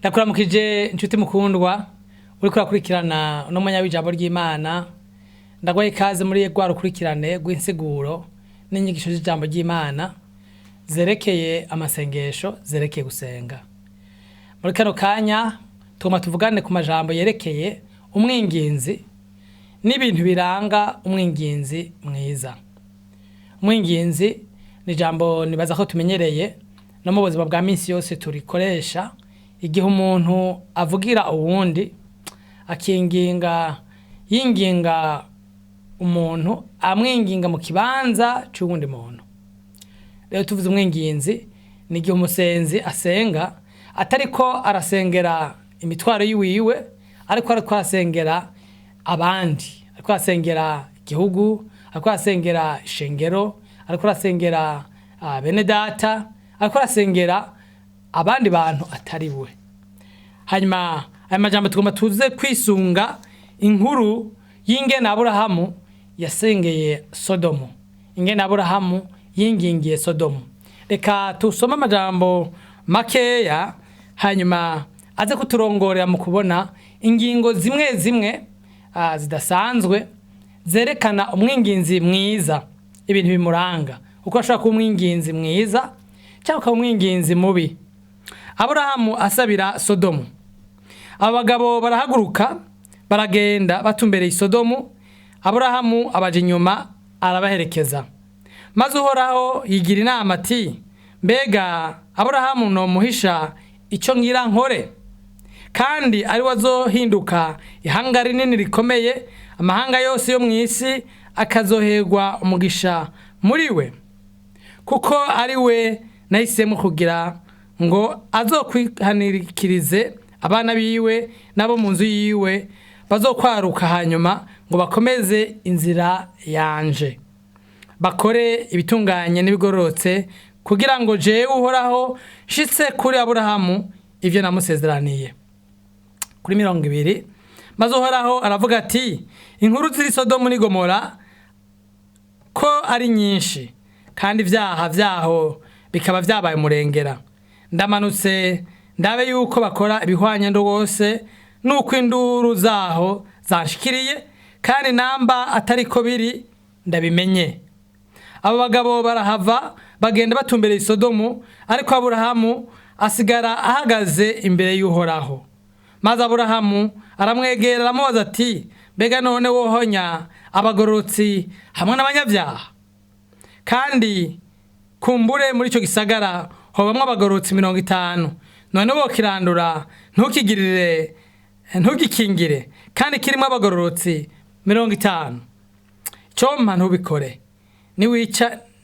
Ndakuramukije inshuti mukundwa uriko urakurikirana uno mwanya w'ijambo ry'Imana. Ndaguhaye ikaze muri rwa rukurikirane rw'insiguro n'inyigisho z'ijambo ry'Imana zerekeye amasengesho, zerekeye gusenga. Muri kano kanya tugomba tuvugane ku majambo yerekeye umwinginzi n'ibintu biranga umwinginzi mwiza. Umwinginzi ni ijambo nibaza ko tumenyereye no mu buzima bwa minsi yose turikoresha igihe umuntu avugira uwundi, akinginga, yinginga umuntu, amwinginga mu kibanza c'uwundi muntu. Rero tuvuze umwinginzi ni igihe umusenzi asenga atariko arasengera imitwaro yiwiwe, ariko arasengera abandi, ariko arasengera igihugu, ariko arasengera ishengero, ariko arasengera bene data, ariko arasengera abandi bantu atari we. Hanyuma aya majambo tugomba tuze kwisunga inkuru y'ingene Aburahamu yasengeye Sodomu, ingene Aburahamu yingingiye Sodomu. Reka tusome amajambo makeya, hanyuma aze kuturongorera mu kubona ingingo zimwe zimwe zidasanzwe zerekana umwinginzi mwiza, ibintu bimuranga, uko ashobora kuba umwinginzi mwiza cyangwa ukaba umwinginzi mubi. Aburahamu asabira Sodomu. Abo bagabo barahaguruka baragenda batumbereye Sodomu. Aburahamu abaja inyuma arabaherekeza. Maze Uhoraho yigira inama ati: "Mbega Aburahamu nomuhisha icyo ngira nkore, kandi ari we azohinduka ihanga rinini rikomeye, amahanga yose yo mu isi akazoherwa umugisha muri we, kuko ari we nahisemo kugira ngo azokwihanikirize abana biwe n'abo mu nzu yiwe bazokwaruka, hanyuma ngo bakomeze inzira yanje, bakore ibitunganye n'ibigororotse, kugira ngo jewe Uhoraho nshitse kuri Aburahamu ivyo namusezeraniye." Kuri 20: Maze Uhoraho aravuga ati: "Inkuru ziri Sodomu n'i Gomora ko ari nyinshi, kandi ibyaha vyaho bikaba vyabaye umurengera, ndamanutse ndabe yuko bakora ibihwanye rwose nuko induru zaho zanshikiriye, kandi namba atariko biri ndabimenye." Abo bagabo barahava bagenda batumbereye Sodomu, ariko Aburahamu asigara ahagaze imbere y'Uhoraho. Maze Aburahamu aramwegera, aramubaza ati: "Mbega none wohonya abagororotsi hamwe n'abanyabyaha? Kandi kumbure muri icyo gisagara hobamwo abagororotsi 50. None wokirandura ntukigirire, ntugikingire, kandi kirimo abagororotsi 50? Icompa ntubikore.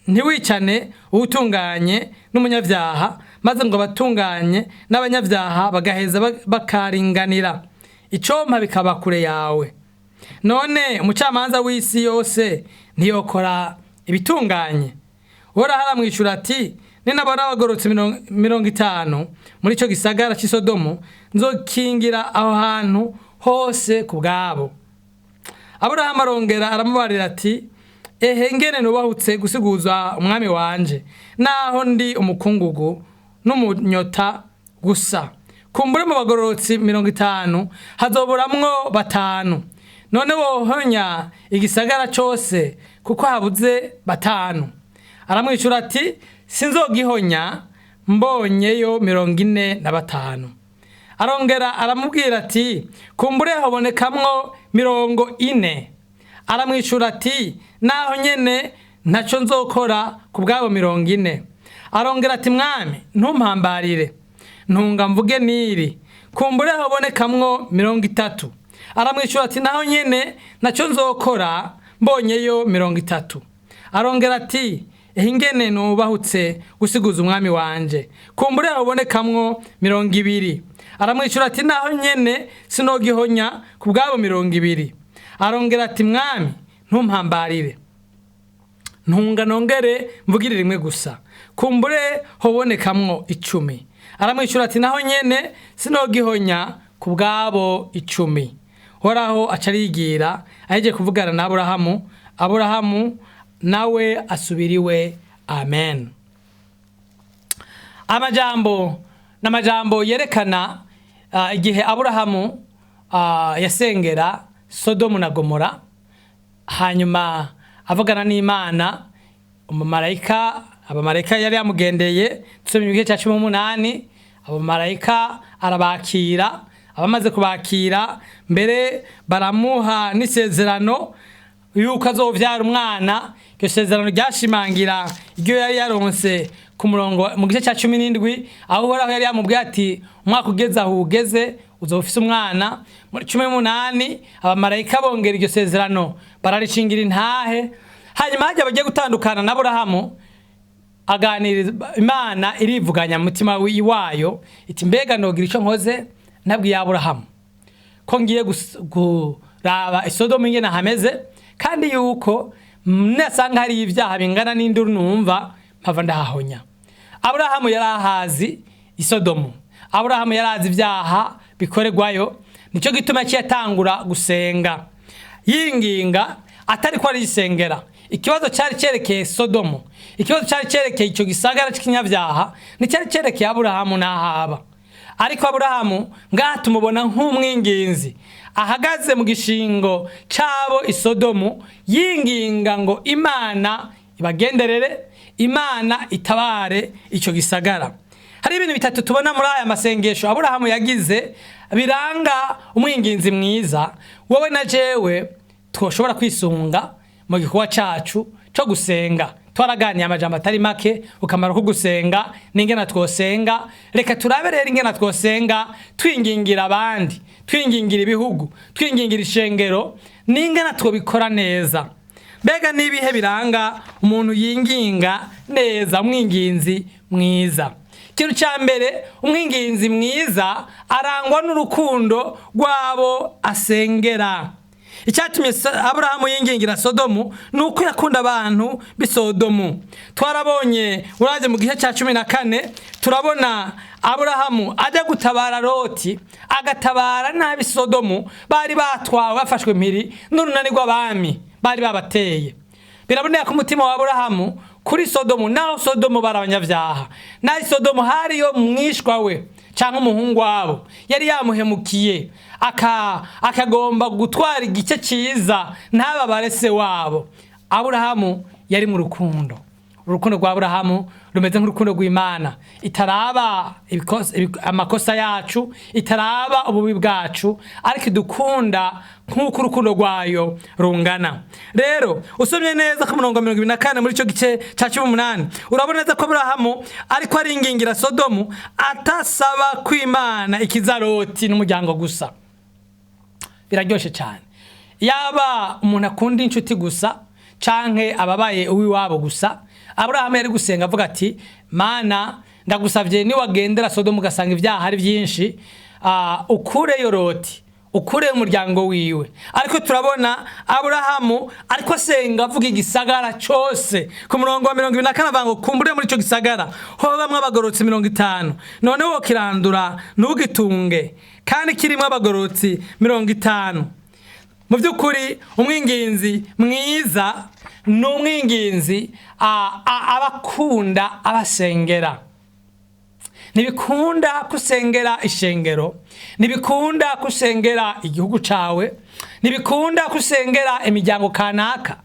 Ntiwicane uwutunganye n'umunyabyaha, maze ngo abatunganye n'abanyabyaha bagaheza bakaringanira. Icompa bikaba kure yawe. None umucamanza w'isi yose ntiyokora ibitunganye?" Uhoraho aramwishura ati: "Ninabona abagororotsi 50 muri ico gisagara c'i Sodomu, nzokingira aho hantu hose ku bwabo." Aburahamu arongera aramubarira ati: "Ehe ngene nubahutse gusiguza umwami wanje, naho ndi umukungugu n'umunyota gusa. Kumbure mu bagororotsi 50 hazoburamwo batanu. None wohonya igisagara cose kuko habuze batanu?" Aramwishura ati: "Sinzogihonya mbonyeyo 45." Arongera aramubwira ati: "Kumbure habonekamwo 40." Aramwishura ati: "Naho nyene ntaco nzokora ku bwabo 40." Arongera ati: "Mwami, ntumpambarire, ntunga mvuge niri. Kumbure habonekamwo 30." Aramwishura ati: "Naho nyene ntaco nzokora mbonyeyo 30." Arongera ati: "Ingene nubahutse gusiguza umwami wanje. Kumbure habonekamwo 20." Aramwishura ati: "Naho nyene sinogihonya ku bwabo 20." Arongera ati: "Mwami, ntumpambarire, ntunga nongere mvugire rimwe gusa. Kumbure hobonekamwo 10." Aramwishyura ati: "Naho nyene sinogihonya ku bwabo 10." Horaho aca arigira ahejeje kuvugana na Aburahamu. Aburahamu nawe asubira iwe. Amen. Amajambo n'amajambo yerekana Igihe Aburahamu yasengera Sodomu na Gomora, hanyuma avugana n'Imana, umumarayika, abamarayika yari yamugendeye, tusomye mu gice cya 18, abamarayika arabakira. Abamaze kubakira mbere baramuha n'isezerano yuko azovyara umwana. Iryo sezerano ryashimangira iryo yari yaronse ku murongo mu gice cya 17, aho Uhoraho yari yamubwiye ati: "Umwaka ugeze aho ugeze uzoba ufise umwana." Muri 18 abamarayika bongera iryo sezerano, bararishingira intahe. Hanyuma hajya bagiye gutandukana na Aburahamu, aganiriza Imana, irivuganya mu mutima wayo iti: "Mbega nogira icyo nkoze nabwiye Aburahamu ko ngiye kuraba Isodomu ingene hameze, kandi yuko nasanga hari ibyaha bingana n'induru numva, mpava ndahahonya?" Aburahamu yari ahazi Isodomu, Aburahamu yari azi ibyaha bikorerwayo. Nicyo gituma yaciye atangura gusenga yinginga, atari ko arisengera ikibazo cyari cyerekeye Sodomu. Ikibazo cyari cyerekeye icyo gisagara cy'ikinyabyaha, nticyari cyerekeye Aburahamu n'ahaba. Ariko Aburahamu ngaha tumubona nk'umwinginzi ahagaze mu gishingo c'abo Isodomu, yinginga ngo Imana ibagenderere, Imana itabare icyo gisagara. Hari ibintu bitatu tubona muri aya masengesho Aburahamu yagize biranga umwinginzi mwiza, wowe na jewe twoshobora kwisunga mu gikorwa cacu co gusenga. Twaraganiye amajambo atari make ukamaro ko gusenga n'ingena twosenga. Reka turabe rero ingena twosenga twingingira abandi, twingingira ibihugu, twingingira ishengero, n'ingena twobikora neza. Mbega n'ibihe biranga umuntu yinginga neza, umwinginzi mwiza? Ikintu cya mbere, umwinginzi mwiza arangwa n'urukundo rw'abo asengera. Icyatumye Aburahamu yingingira Sodomu ni uko yakunda abantu b'i Sodomu. Twarabonye, uraje mu gice cya 14, turabona Aburahamu ajya gutabara Loti, agatabara n'ab'i Sodomu bari batwawe, bafashwe mpiri n'urunani rw'abami bari babateye. Biraboneka ko umutima wa Aburahamu kuri Sodomu, naho Sodomu bari abanyabyaha, naho Sodomu hariyo mwishwa we cyangwa umuhungu wabo yari yamuhemukiye, akagomba gutwara igice cyiza ntababare se wabo, Aburahamu yari mu rukundo. Urukundo rwa Aburahamu rumeze nk'urukundo rw'Imana itaraba amakosa yacu, itaraba ububi bwacu, ariko idukunda nk'uko urukundo rwayo rungana. Rero usomye neza ku murongo wa 24 muri icyo gice cya 18, urabona neza ko Aburahamu ariko aringingira Sodomu, atasaba ko Imana ikiza Loti n'umuryango gusa. Biraryoshe cyane yaba umuntu akunda inshuti gusa canke ababaye uw'iwabo gusa. Aburahamu yari gusenga avuga ati: "Mana, ndagusavye, niwagendera Sodomu ugasanga ibyaha ari byinshi, ukureyo Loti, ukureyo umuryango wiwe." Ariko turabona Aburahamu ariko asenga avuga igisagara cose. Ku murongo wa 24 avuga ngo: "Kumbure muri ico gisagara hoba bamwe abagororotsi 50, none wokirandura ntugitunge kandi kirimwo abagororotsi 50?" Mu by'ukuri, umwinginzi mwiza ni umwinginzi aba akunda abasengera. Ntibikunda kusengera ishengero, ntibikunda kusengera igihugu cawe, ntibikunda kusengera imiryango kanaka,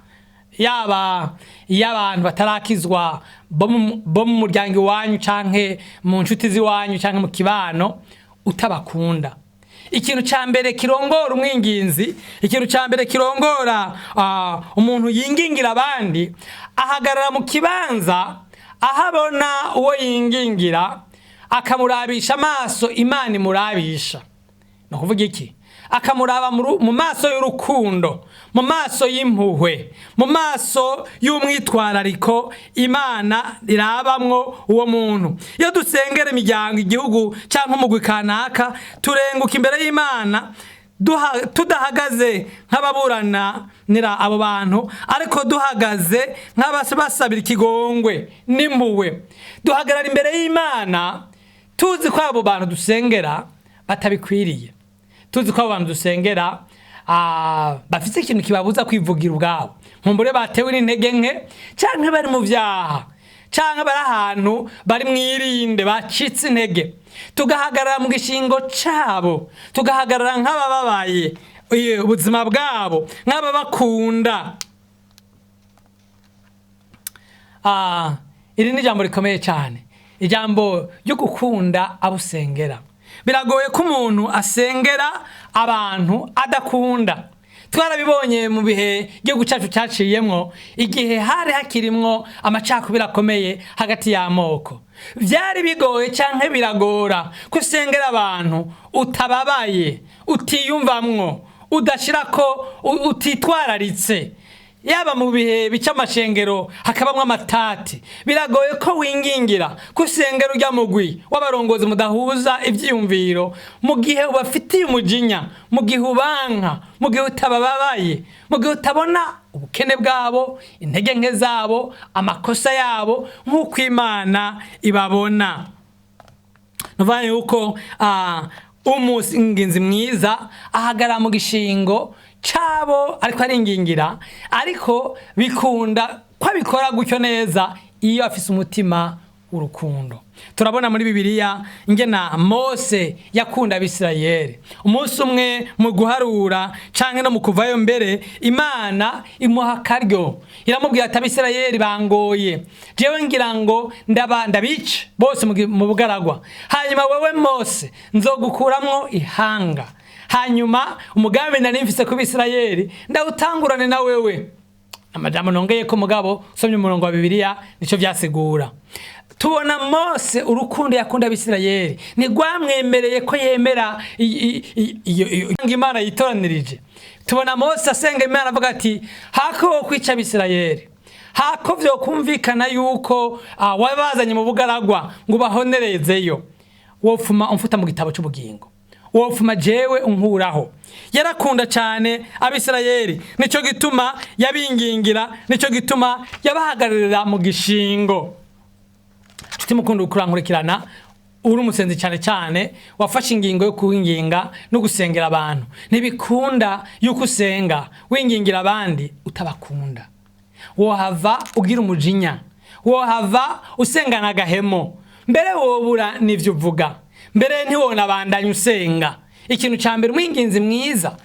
yaba iy'abantu batarakizwa bo mu muryango iwanyu, canke mu nshuti z'iwanyu, canke mu kibano, utabakunda. Ikintu ca mbere kirongora umwinginzi, ikintu ca mbere kirongora umuntu yingingira abandi, ahagarara mu kibanza aho abona uwo yingingira, akamurabisha amaso Imana imurabisha. Ni ukuvuga iki? Akamuraba mu maso y'urukundo, mu maso y'impuhwe, mu maso y'umwitwarariko Imana irabamwo uwo muntu. Iyo dusengera imiryango, igihugu cyangwa umugwi kanaka, turenguka imbere y'Imana tudahagaze nk'ababuranira abo bantu, ariko duhagaze nk'abasabira ikigongwe n'impuhwe. Duhagarara imbere y'Imana tuzi ko abo bantu dusengera batabikwiriye, tuzi ko abo bantu dusengera bafite ikintu kibabuza kwivugira ubwabo, nkumbure batewe n'intege nke canke bari mu vyaha. Canke bari ahantu bari mwirinde bacitse intege, tugahagarara mu gishingo cabo, tugahagarara nk'abababaye ubuzima bwabo, nk'ababakunda. Iri ni ijambo rikomeye cyane, ijambo ryo gukunda abo usengera. Biragoye ko umuntu asengera abantu adakunda. Twarabibonye mu bihe igihugu cyacu cyaciyemwo, igihe hari hakirimwo amacakubiri akomeye hagati y'amoko. Byari bigoye canke biragora ko usengera abantu utababaye, utiyumvamwo, udashirako, utitwararitse. Yaba mu bihe bica amashengero hakabamwo amatati, biragoye ko wingingira ko usengera urya mugwi w'abarongozi mudahuza ivyiyumviro, mu gihe ubafitiye umujinya, mu gihe ubanka, mu gihe utabababaye, mu gihe utabona ubukene bwabo, intege nke zabo, amakosa yabo nk'uko Imana ibabona. Nuvuga yuko umusinginzi mwiza ahagarara mu gishingo cabo ariko aringingira, ariko bikunda ko abikora gutyo neza iyo afise umutima w'urukundo. Turabona muri Bibiliya ingena Mose yakunda Abisirayeli. Umunsi umwe mu guharura canke no mu kuvayo mbere, Imana imuha akaryo, iramubwira ati: "Abisirayeli bangoye, jewe ngira ngo ndabice bose mu bugaragwa, hanyuma wewe Mose nzogukuramwo ihanga, hanyuma umugambi nari mfise ku Bisirayeli ndawutangurane na wewe." Amajambo nongeye ko, mugabo usomye umurongo wa Bibiliya nico vyasigura. Tubona Mose urukundo yakunda Abisirayeli ntigwamwemereye ko yemera iyo Imana yitoranirije. Tubona Mose asenga Imana avuga ati: "Hako wo kwica Abisirayeli, hako vyokumvikana yuko wabazanye mu bugaragwa ngo ubahonerezeyo, wofuma umfuta mu gitabo c'ubugingo, wofuma jewe unkuraho." Yarakunda cyane Abisirayeli, nico gituma yabingingira, nico gituma yabahagararira mu gishingo. Nshuti mukunda kurankurikirana, uri umusenzi cyane cyane wafashe ingingo yo kwinginga no gusengera abantu, ntibikunda yuko usenga wingingira abandi utabakunda. Wohava ugira umujinya, wohava usengana agahemo, mbere wobura n'ivyo uvuga, mbere ntiwonabandanya usenga. Ikintu cya mbere umwinginzi mwiza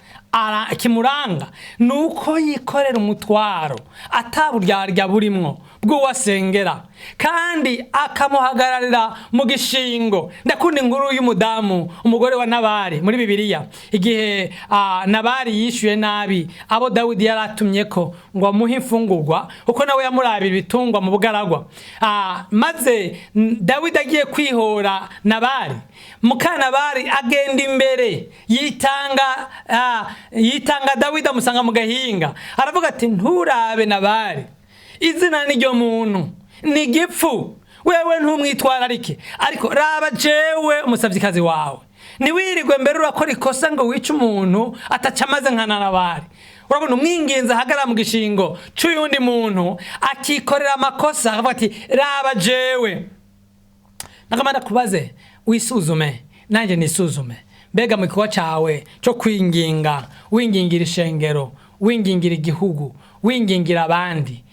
kimuranga ni uko yikorera umutwaro ataburyarya burimwo bw'uwasengera, kandi akamuhagararira mu gishingo. Ndakunda inkuru y'umudamu, umugore wa Nabari muri Bibiliya, igihe Nabari yishyuye nabi abo Dawidi yari atumye ko ngo amuhe imfungurwa, kuko nawe yamurabira ibitungwa mu bugaragwa. Maze Dawidi agiye kwihora Nabari, muka Nabari agenda imbere, yitanga Dawidi, amusanga mu gahinga, aravuga ati: "Nturabe Nabari, izina niryo muntu ni igipfu, wewe ntumwitwararike, ariko raba jewe umusavyikazi wawe. Ntiwirirwe mbere urakora ikosa ngo wice umuntu ataca amaze nka Nabari." Urabona umwinginzi ahagarara mu gishingo c'uyundi muntu, akikorera amakosa, akavuga ati: "Raba jewe." Nagamana kubaze wisuzume, nanjye nisuzume. Mbega mu gikorwa cawe cyo kwinginga, wingingira ishengero, wingingira igihugu, wingingira abandi,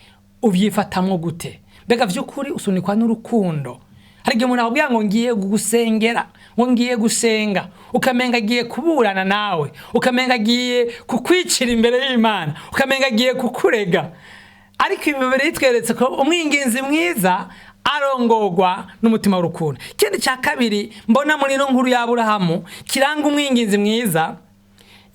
ubyifatamwo gute? Mbega vy'ukuri usunikwa n'urukundo? Hari igihe umuntu akubwira ngo ngiye gusengera, ngo ngiye gusenga, ukamenga agiye kuburana nawe, ukamenga agiye kukwicira imbere y'Imana, ukamenga agiye kukurega. Ariko ibi bibiri bitweretse ko umwinginzi mwiza arongorwa n'umutima w'urukundo. Ikindi cya kabiri mbona muri ino nkuru ya Aburahamu kiranga umwinginzi mwiza,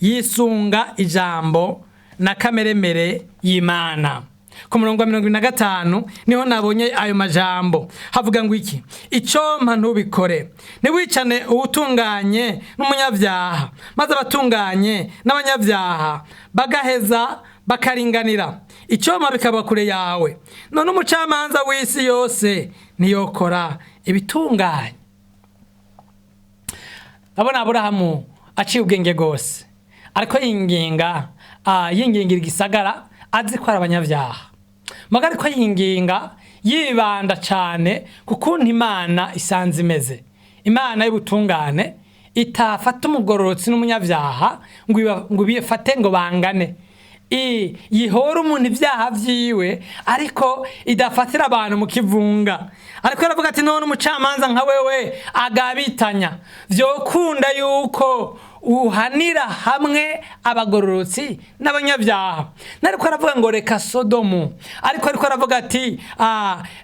yisunga ijambo na kameremere y'Imana. Ku murongo wa 75 niho nabonye ayo majambo. Havuga ngo iki? "Icompa ntubikore, ntiwicane uwutunganye n'umunyabyaha, maze abatunganye n'abanyabyaha bagaheza bakaringanira. Icompa bikaba kure yawe. None umucamanza w'isi yose ntiyokora ibitunganye?" Ndabona Aburahamu aciye ubwenge rwose, ariko yinginga, yingingira igisagara azi ko ari abanyabyaha, maga ariko yinginga yibanda cyane ku kuntu Imana isanze imeze, Imana y'ubutungane itafata umugororotsi n'umunyabyaha ngo bifate ngo bangane. yihora umuntu ibyaha vyiwe, ariko idafatira abantu mu kivunga. Ariko aravuga ati: "None umucamanza nka wewe agabitanya, vyokunda yuko uhanira hamwe abagororotsi n'abanyabyaha?" Nariko aravuga ngo reka Sodomu, ariko aravuga ati: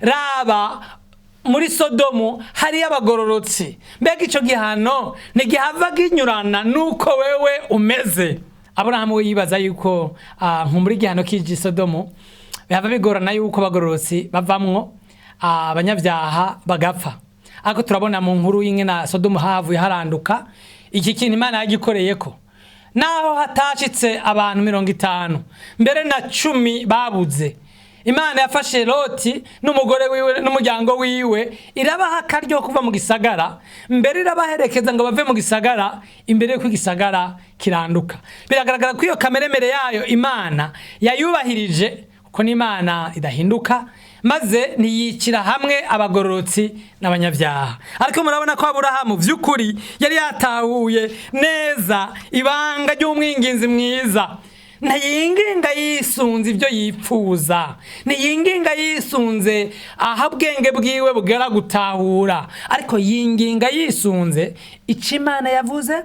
"Raba muri Sodomu hariyo abagororotsi." Mbega ico gihano ntigihava ginyurana nuko wewe umeze? Aburahamu we yibaza yuko nkumbura igihano kije i Sodomu bihava bigorana yuko abagororotsi bavamwo, abanyabyaha bagapfa. Ariko turabona mu nkuru y'ingene Sodomu havuye haranduka. Iki kintu Imana yagikoreyeko, naho hatashitse abantu 50, mbere na 10 babuze. Imana yafashe Loti n'umugore wiwe n'umuryango wiwe, irabaha akaryo kuva mu gisagara, mbere irabaherekeza ngo bave mu gisagara imbere y'uko igisagara kiranduka. Biragaragara ko iyo kameremere yayo Imana yayubahirije, kuko n'Imana idahinduka, maze ntiyicira hamwe abagororotsi n'abanyabyaha. Ariko murabona ko Aburahamu vy'ukuri yari yatahuye neza ibanga ry'umwinginzi mwiza. Ntiyinginga yisunze ibyo yipfuza, ntiyinginga yisunze aho ubwenge bwiwe bugera gutahura, ariko yinginga yisunze icyo Imana yavuze,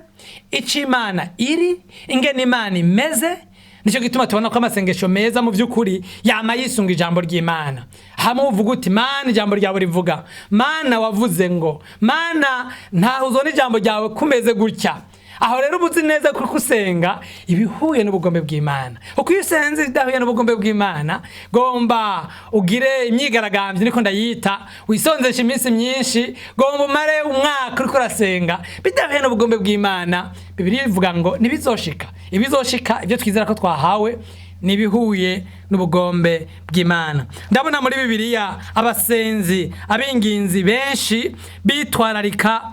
icyo Imana iri, ingene Imana imeze. Nicyo gituma tubona ko amasengesho meza mu by'ukuri yama yisunga ijambo ry'Imana. Hamwe uvuga uti: "Mana, ijambo ryawe rivuga, Mana wavuze ngo, Mana ntaho uzona ijambo ryawe kumeze gutya." Aho rero uba uzi neza ko usenga ibihuye n'ubugombe bw'Imana, kuko iyo usenze ibidahuye n'ubugombe bw'Imana, gomba ugire imyigaragambyo, niko ndayita, wisonzesha iminsi myinshi, gomba umare umwaka uriko urasenga bidahuye n'ubugombe bw'Imana, Bibiliya ivuga ngo ntibizoshika. Ibizoshika, ibyo twizera ko twahawe, nibihuye n'ubugombe bw'Imana. Ndabona muri Bibiliya abasenzi, abinginzi benshi bitwararika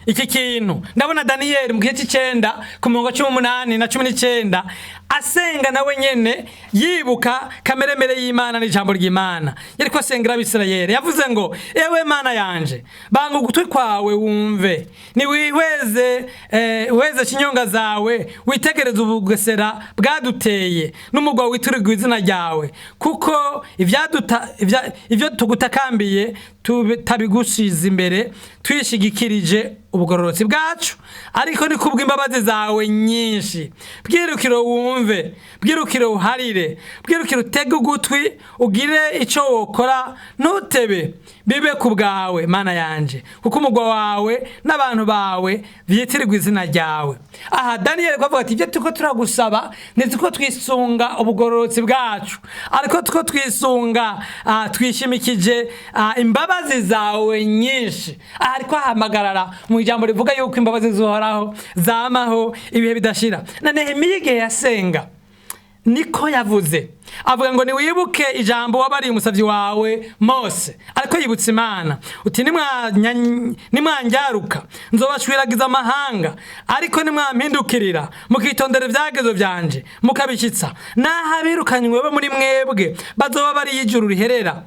iki kintu. Ndabona Daniyeli mu gihe c'icenda, ku murongo 18 na 19, asenga nawe nyene yibuka kameremere y'Imana n'ijambo ry'Imana. Yariko asengera Abisirayeli, yavuze ngo: "Ewe Mana yanje, banga ugutwi kwawe wumve, niwihweze uheze kinyonga zawe, witegereze ubugesera bwaduteye n'umugwa witirirwa izina ryawe, kuko ivyo tugutakambiye tutabigushize imbere twishigikirije ubugororotsi bwacu, ariko ni kubw'imbabazi zawe nyinshi. Bwirukiro wumve, bwirukiro uharire, bwirukiro utege ugutwi, ugire ico wokora, ntutebe, bibe ku bwawe, Mana yanje, kuko umugwa wawe n'abantu bawe vyitirirwa izina ryawe." Aha Daniyeli avuga ati: "Ibyo turiko turagusaba ntituko twisunga ubugororotsi bwacu, ariko tuko twisunga twishimikije imbabazi zawe nyinshi." Aha ariko ahamagarara mu ijambo rivuga yuko imbabazi zihoraho, zamaho ibihe bidashira. Na Nehemiya igihe yasenga niko yavuze, avuga ngo: "Niwibuke ijambo wabariye umusavyi wawe Mose." Ariko yibutsa Imana uti: "Nimwanjyaruka nzobashwiragiza amahanga, ariko nimwampindukirira mukitondera ibyagezo vyanje mukabishyitsa, naho abirukanywe bo muri mwebwe bazoba bariyo ijuru riherera,"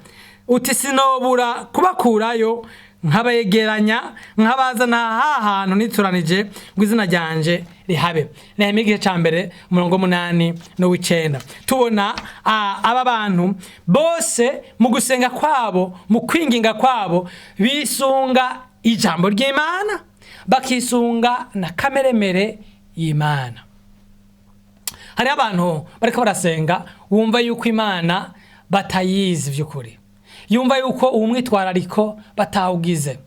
uti: "sinobura kubakurayo, nkabegeranya, nkabazana ha hantu nituranije ngo izina ryanje rihabe." Nehemiya igice ca mbere, umurongo 8 n'uw'icenda, tubona aba bantu bose mu gusenga kwabo, mu kwinginga kwabo, bisunga ijambo ry'Imana, bakisunga na kameremere y'Imana. Hariho abantu bariko barasenga wumva yuko Imana batayizi vy'ukuri, yumva yuko uwo mwitwarariko batawugize.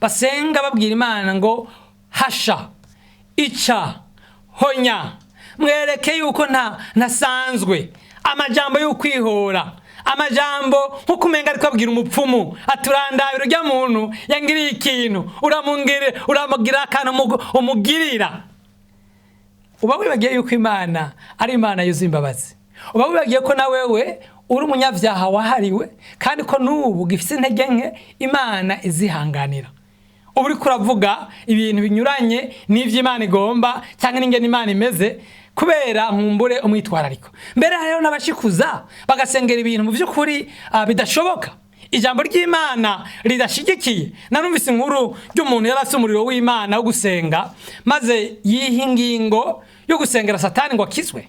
Basenga babwira Imana ngo: "Hasha, ica, honya, mwereke yuko nta ntasanzwe." Amajambo y'ukwihora, amajambo nkuko umenga ariko abwira umupfumu aturandabira urya muntu yangiriye ikintu, uramugira akantu umugirira. Uba wibagiye yuko Imana ari Imana yuzuye imbabazi, uba wibagiye ko na wewe uri umunyabyaha wahariwe, kandi ko n'ubu gifite intege nke Imana izihanganira. Uba uriko uravuga ibintu binyuranye n'ivyo Imana igomba cyangwa n'ingene Imana imeze, kubera nkumbure umwitwarariko. Mbere hariho n'abashikuza bagasengera ibintu mu by'ukuri bidashoboka, ijambo ry'Imana ridashigikiye. Narumvise inkuru ry'umuntu yari afite umuriro w'Imana wo gusenga, maze yiha ingingo yo gusengera Satani ngo akizwe.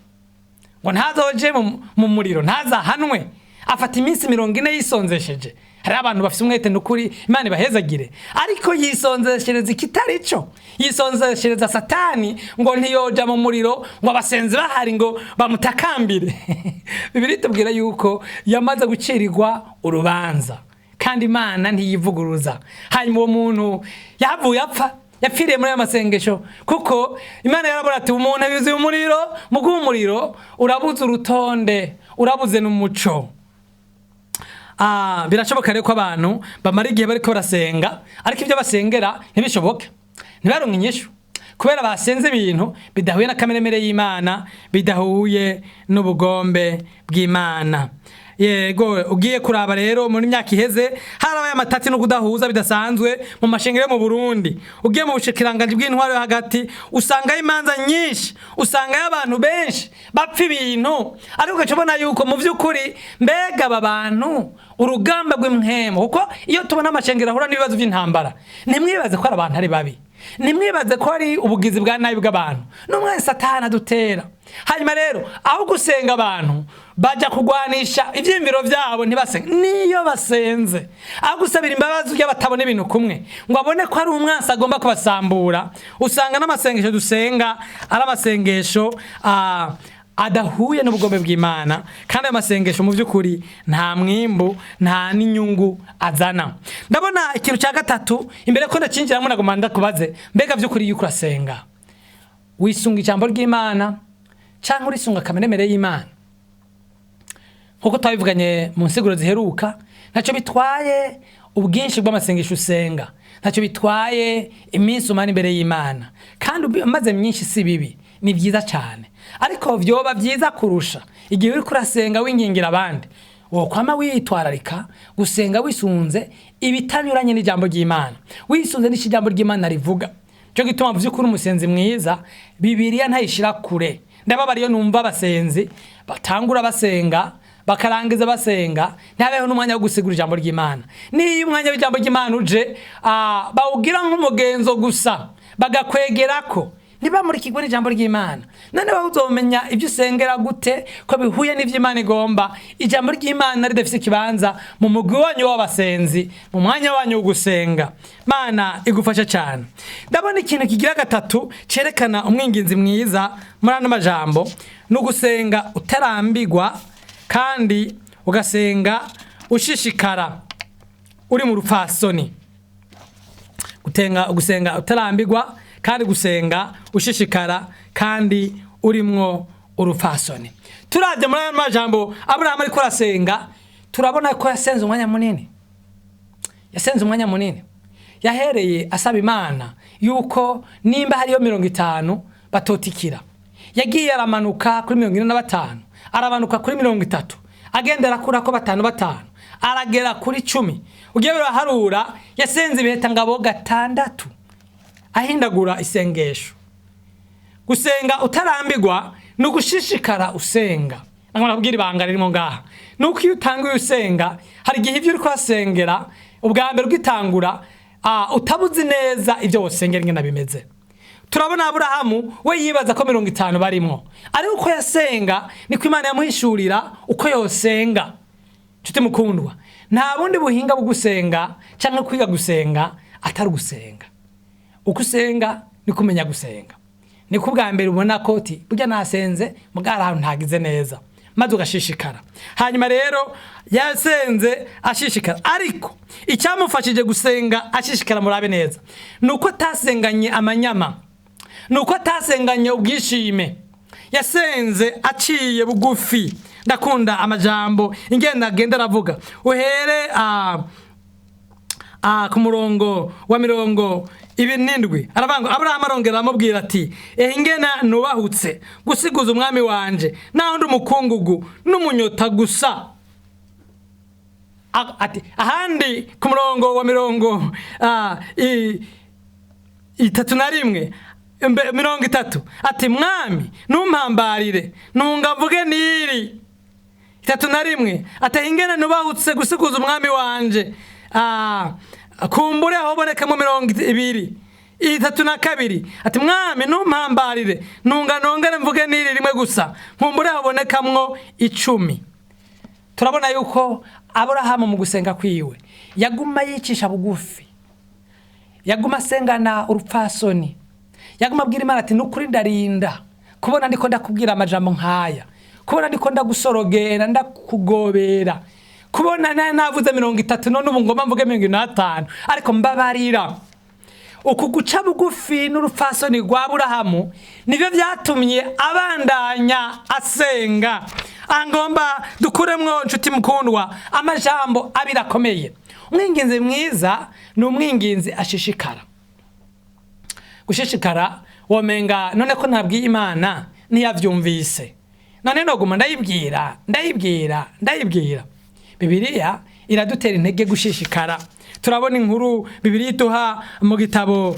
Ngo ntazoje mu muriro, ntazahanwe. Afata iminsi 40 yisonzesheje. Hari abantu bafite umwete, nukuri Imana ibahezagire, ariko yisonzeshereza ikitari cyo, yisonzeshereza Satani ngo ntiyoja mu muriro, ngo abasenzi bahari ngo bamutakambire. Bibiliya itubwira yuko yamaze gucirirwa urubanza, kandi Imana ntiyivuguruza. Hanyuma uwo muntu yahavuye apfa, yapfiriye muri ayo masengesho, kuko Imana yarabona ati umuntu yuzuye umuriro, muguha umuriro urabuze urutonde, urabuze n'umuco. Birashoboka rero ko abantu bamara igihe bariko barasenga, ariko ibyo basengera ntibishoboke, ntibaronke inyishu, kubera basenze ibintu bidahuye na kameremere y'Imana, bidahuye n'ubugombe bw'Imana. Yego, ugiye kuraba rero muri myaka iheze harabaye amatati no kudahuza bidasanzwe mu mashengero yo mu Burundi. Ugiye mu bushikiranganji bw'intwaro yo hagati usangayo imanza nyinshi, usangayo abantu benshi bapfa ibintu, ariko ugaca ubona yuko mu vy'ukuri mbega aba bantu urugamba rw'imwemo. Kuko iyo tubona amashengero ahura n'ibibazo by'intambara, ntimwibaze ko ari abantu ari babi, ntimwibaze ko ari ubugizi bwa nabi bw'abantu, n'umwe Satani adutera. Hanyuma rero aho gusenga abantu bajya kugwanisha ivyiyumviro vyabo, ntibasenge. Niyo basenze, aho gusabira imbabazi urya batabona ibintu kumwe ngo abone ko ari umwansi agomba kubasambura, usanga n'amasengesho dusenga ari amasengesho adahuye n'ubugombe bw'Imana, kandi ayo masengesho mu by'ukuri nta mwimbu, nta n'inyungu azana. Ndabona ikintu cya gatatu, imbere ko ndacinjiramo nagomba ndakubaze: mbega by'ukuri yuko urasenga wisunga ijambo ry'Imana cyangwa urisunga akameremere y'Imana? Nkuko twabivuganye mu nsiguro ziheruka, ntacyo bitwaye ubwinshi bw'amasengesho usenga, ntacyo bitwaye iminsi umara imbere y'Imana, kandi umaze myinshi si bibi, ni byiza cyane. Ariko vyoba byiza kurusha igihe uriko urasenga wingingira abandi, wokwama witwararika gusenga wisunze ibitanyuranye n'ijambo ry'Imana, wisunze n'icyo ijambo ry'Imana rivuga. Cyo gituma mu by'ukuri umusenzi mwiza Bibiliya ntayishira kure. Ndababara iyo numva abasenzi batangura basenga, bakarangiza basenga, ntihabeho n'umwanya wo gusigura ijambo ry'Imana. Niyo umwanya w'ijambo ry'Imana uje, bawugira nk'umugenzo gusa, bagakwegerako, ntibamurikirwe n'ijambo ry'Imana. None wowe uzomenya ibyo usengera gute ko bihuye n'ivyo Imana igomba, ijambo ry'Imana ridafise ikibanza mu mugwi wanyu w'abasenzi, mu mwanya wanyu wo gusenga? Mana igufasha cyane. Ndabona ikintu kigira gatatu cerekana umwinginzi mwiza muri ano majambo ni ugusenga utarambigwa, kandi ugasenga ushishikara uri mu rupfasoni. Gusenga utarambigwa kandi gusenga ushishikara kandi urimwo urupfasoni. Turavye muri ayo majambo Aburahamu ariko arasenga, turabona ko yasenze umwanya munini. Yasenze umwanya munini. Yahereye asaba Imana yuko nimba hariyo 50 batotikira. Yagiye aramanuka kuri 45, aramanuka kuri 30, agenda arakura ko batanu batanu, aragera kuri 10. Ugiye biraharura, yasenze ibiheta ngabo 6 ahindagura isengesho. Gusenga utarambigwa ni ugushishikara usenga. Nkora kubwira ibanga ririmo ngaha, nuko iyo utanguye usenga, hari igihe ibyo uriko urasengera ubwa mbere ugitangura utabuzi neza ibyo wosengera ingene bimeze. Turabona Aburahamu we yibaza ko 50 barimwo, ariko uko yasenga niko Imana yamuhishurira uko yosenga. Nshuti mukundwa, nta bundi buhinga bwo gusenga cyangwa kwiga gusenga atari gusenga. Uko usenga niko umenya gusenga, niko ubwa mbere ubona ko uti burya nasenze mugara ahantu ntagize neza, maze ugashishikara. Hanyuma rero yasenze ashishikara, ariko icyamufashije gusenga ashishikara, murabe neza, ni uko atasenganye amanyama, ni uko atasenganye ubwishime, yasenze aciye bugufi. Ndakunda amajambo ingenda agenda aravuga. Uhere ku murongo wa 27, aravuga ngo Aburahamu arongera aramubwira ati: "Ehe, ingena nubahutse gusiguza umwami wanje, naho ndi umukungugu n'umunyota gusa." Ati ahandi ku murongo wa 31, 30, ati: "Mwami, ntumpambarire, ntunga mvuge niri." 31, ati: "Ingene nubahutse gusiguza umwami wanje, kumbure hobonekamo 20." 32, ati: "Mwami, ntumpambarire, ntunga nongere mvuge n'iri rimwe gusa, nkumbure habonekamwo 10." Turabona yuko Aburahamu mu gusenga kwiwe yaguma yicisha bugufi, yaguma asengana urupfasoni, yaguma abwira Imana ati: "Nukuri ndarinda kubona ndiko ndakubwira amajambo nk'aya, kubona ndiko ndagusorogera, ndakugobera, kubona navuze 30, none ubu ngomba mvuge 75, ariko mbabarira." Uku guca bugufi n'urupfasoni rwa Aburahamu nibyo byatumye abandanya asenga. Angomba dukuremwo, nshuti mukundwa, amajambo abiri akomeye. Umwinginzi mwiza ni umwinginzi ashishikara. Gushishikara, womenga none ko ntabwiye Imana ntiyavyumvise, none noguma ndayibwira, ndayibwira, ndayibwira? Bibiliya iradutera intege gushishikara. Turabona inkuru Bibiliya iduha mu gitabo,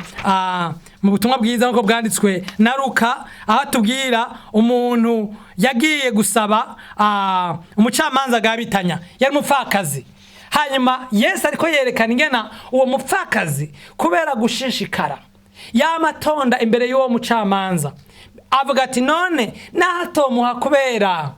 mu butumwa bwiza nk'uko bwanditswe na Luka, aho atubwira umuntu yagiye gusaba umucamanza agabitanya, yari umupfakazi. Hanyuma Yesu ariko yerekana ingena uwo mupfakazi kubera gushishikara yamatonda imbere y'uwo mucamanza, avuga ati: "None natomuha kubera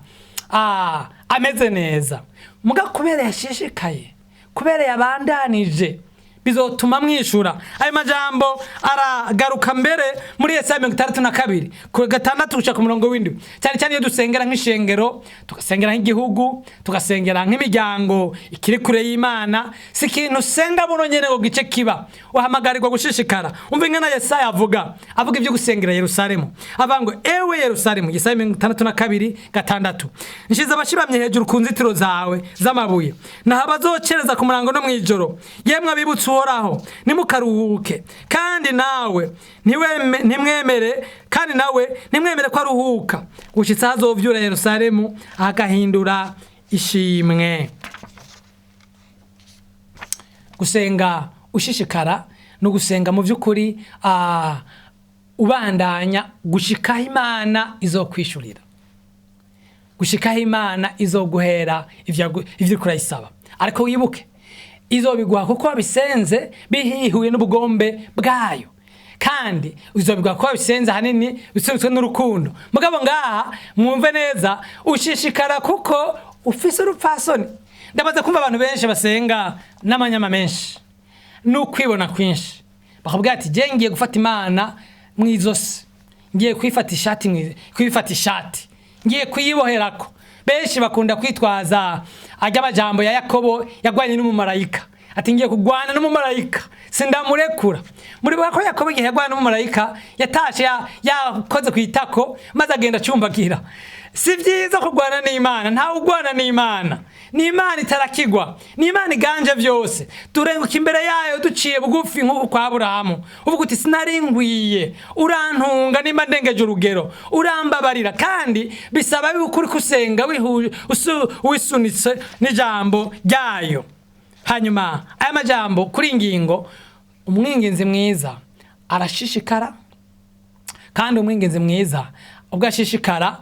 ameze neza, muga kubera yashishikaye, kubera yabandanije, bizotuma mwishura." Ayo majambo aragaruka mbere muri Yesaya 62 ku 6 gushika ku murongo w'7. Cyane cyane iyo dusengera nk'ishengero, tugasengera nk'igihugu, tugasengera nk'imiryango ikiri kure y'Imana, si ikintu usenga buno nyene ngo gice kiba. Uhamagarirwa gushishikara. Umva ingana Yesaya avuga ibyo gusengera Yerusalemu, avuga ngo: "Ewe Yerusalemu," Yesaya 62:6, "nshize abashibamye hejuru ku nzitiro zawe z'amabuye, naho abazocereza ku murango no mw'ijoro. Yemwe abibutse Uhoraho, nimukaruhuke, kandi nawe ntimwemere, kandi nawe ntimwemere ko aruhuka, gushitsa aho azovyura Yerusalemu agahindura ishimwe." Gusenga ushishikara no gusenga mu by'ukuri ubandanya gushikaho Imana izokwishurira, gushikaho Imana izoguhera ivyo uriko urayisaba. Ariko wibuke, izobiguha kuko wabisenze bihihuye n'ubugombe bwayo, kandi uzobiguha kuko wabisenze ahanini bisunitswe n'urukundo. Mugabo ngaha mwumve neza, ushishikara kuko ufise urupfasoni. Ndamaze kumva abantu benshi basenga n'amanyama menshi n'ukwibona kwinshi, bakabwira ati: "Je ngiye gufata Imana mu izosi, ngiye kwifata ishati, kwifata ishati, ngiye kuyiboherako." Benshi bakunda kwitwaza ajya amajambo ya Yakobo yagwanye n'umumarayika, ati: "Ngiye kugwana n'umumarayika, sindamurekura." Muribuka ko Yakobo igihe yagwana n'umumarayika yatashe yakoze ku itako, maze agenda acumbagira. Si byiza kurwana n'Imana. Ntawe ugwana n'Imana. Ni Imana itarakigwa, ni Imana iganje byose. Turenguka imbere yayo duciye bugufi nk'uku kwa Aburahamu, uvuga uti: "Sinari ngwiye, urantunga, nimba ndengeje urugero urambabarira." Kandi bisaba yuko uri kusenga wisunitse n'ijambo ryayo. Hanyuma aya majambo kuri ingingo: umwinginzi mwiza arashishikara, kandi umwinginzi mwiza ubwo ashishikara,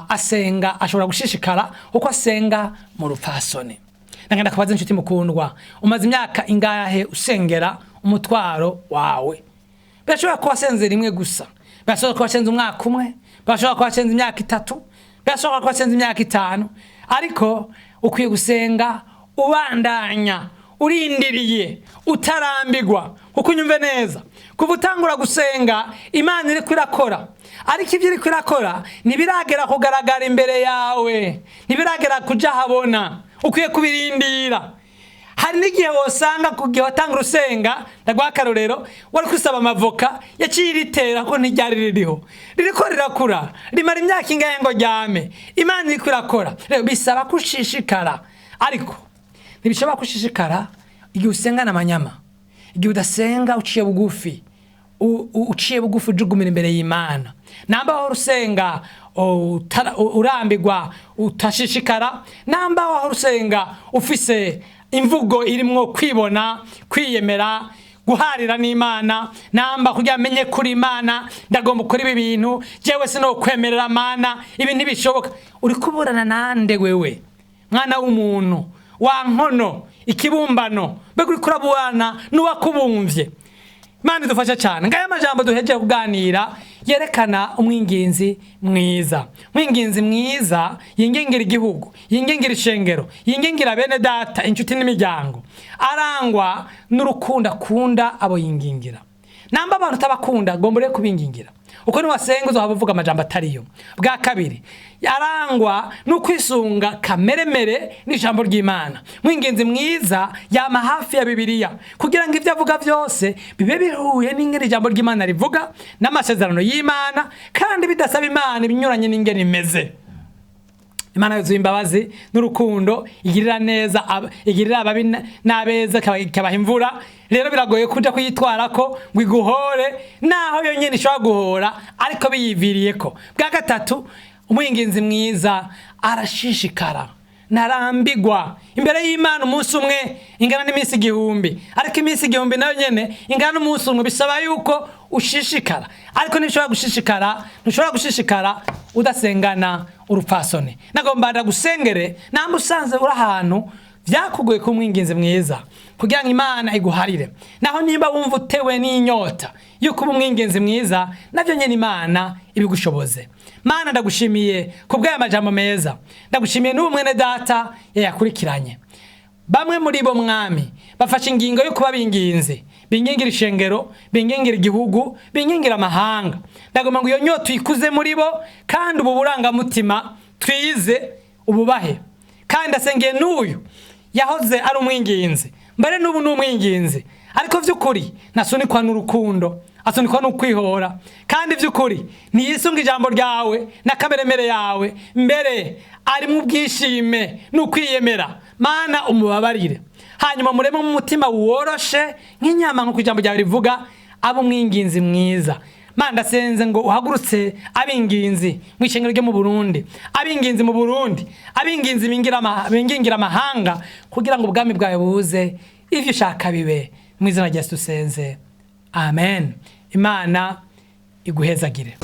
asenga, ashobora gushishikara uko asenga mu rupfasoni. Ndagenda kubaza, inshuti mukundwa, umaze imyaka ingahe usengera umutwaro wawe? Birashobora kuba wasenze rimwe gusa, birashobora kuba wasenze umwaka umwe, birashobora kuba wasenze imyaka 3, birashobora kuba wasenze imyaka 5, ariko ukwiye gusenga ubandanya, urindiriye, utarambigwa. Kuko unyumve neza, kuva utangura gusenga Imana iriko irakora, ariko ibyo iriko irakora ntibiragera kugaragara imbere yawe, ntibiragera kuja habona. Ukwiye kubirindira. Hari n'igihe wosanga ku gihe watanga urusenga, ndaguha akarorero, wari kusaba amavoka, yaciye iritera ko ntiryari ririho, ririko rirakura, rimara imyaka ingahe ngo ryame. Imana iriko irakora. Rero bisaba ko ushishikara, ariko ntibishobora gushishikara igihe usengana amanyama, igihe udasenga uciye bugufi, uciye bugufi, ujugumira imbere y'Imana. Namba wahora usenga urambigwa, utashishikara, namba wahora usenga ufise imvugo irimwo kwibona, kwiyemera, guharira n'Imana, namba kugira amenye kuri Imana ndagomba gukora ibi bintu, jewe sinokwemerera Mana, ibi ntibishoboka, uri kuburana nande wewe mwana w'umuntu wa nkono, ikibumbano? Mbega uriko uraburana n'uwakubumvye? Imana idufasha cyane. Ngaya amajambo duhejeje kuganira yerekana umwinginzi mwiza. Umwinginzi mwiza yingingira igihugu, yingingira ishengero, yingingira bene data, inshuti n'imiryango, arangwa n'urukundo akunda abo yingingira. Namba abantu utabakunda, gomba ureke kubingingira, uko niwasenga uzohava uvuga amajambo atariyo. Bwa kabiri, arangwa n'ukwisunga kameremere n'ijambo ry'Imana. Mwingenzi mwiza yama hafi ya Bibiliya kugira ngo ibyo avuga byose bibe bihuye n'ingene ijambo ry'Imana rivuga n'amasezerano y'Imana, kandi bidasaba Imana ibinyuranye n'ingene imeze. Imana yuzuye imbabazi n'urukundo, igirira neza igirira ababi n'abeza, ikabaha imvura. Rero biragoye kuja kuyitwara ko ngo iguhore, naho yonyene ishobora guhora ariko biyiviriyeko. Bwa gatatu, umwinginzi mwiza arashishikara, ntarambigwa imbere y'Imana. Umunsi umwe ingana n'iminsi 1000, ariko iminsi 1000 nayo nyene ingana n'umunsi umwe. Bisaba yuko ushishikara, ariko ntushobora gushishikara udasengana urupfasoni. Nagomba ndagusengere, namba usanze uri ahantu vyakugoye kuba umwinginzi mwiza, kugira ngo Imana iguharire. Naho nimba wumva utewe n'inyota yo kuba umwinginzi mwiza, navyo nyene Imana ibigushoboze. Mana, ndagushimiye kubw'aya majambo meza. Ndagushimiye n'ubu mwene data yayakurikiranye. Bamwe muri bo, Mwami, bafashe ingingo yo kuba binginzi, bingingira ishengero, bingingira igihugu, bingingira amahanga. Ndagomba ngo iyo nyota uyikuze muri bo, kandi ubu burangamutima twize ububahe. Kandi asengeye n'uyu yahoze ari umwinginzi, mbere n'ubu ni umwinginzi, ariko vy'ukuri ntasunikwa n'urukundo, asunikwa n'ukwihora, kandi vy'ukuri ntiyisunga ijambo ryawe na kameremere yawe, mbere ari mu bwishime n'ukwiyemera. Mana, umubabarire, hanyuma mureme mu mutima woroshe nk'inyama, nk'uko ijambo ryawe rivuga, abe umwinginzi mwiza. Mana, ndasenze ngo uhagurutse abinginzi mu ishengero ryo mu Burundi, abinginzi mu Burundi, abinginzi bingingira amahanga, kugira ngo ubwami bwawe buze, ivyo ushaka bibe. Mu izina rya Yesu dusenze, amen. Imana iguhezagire.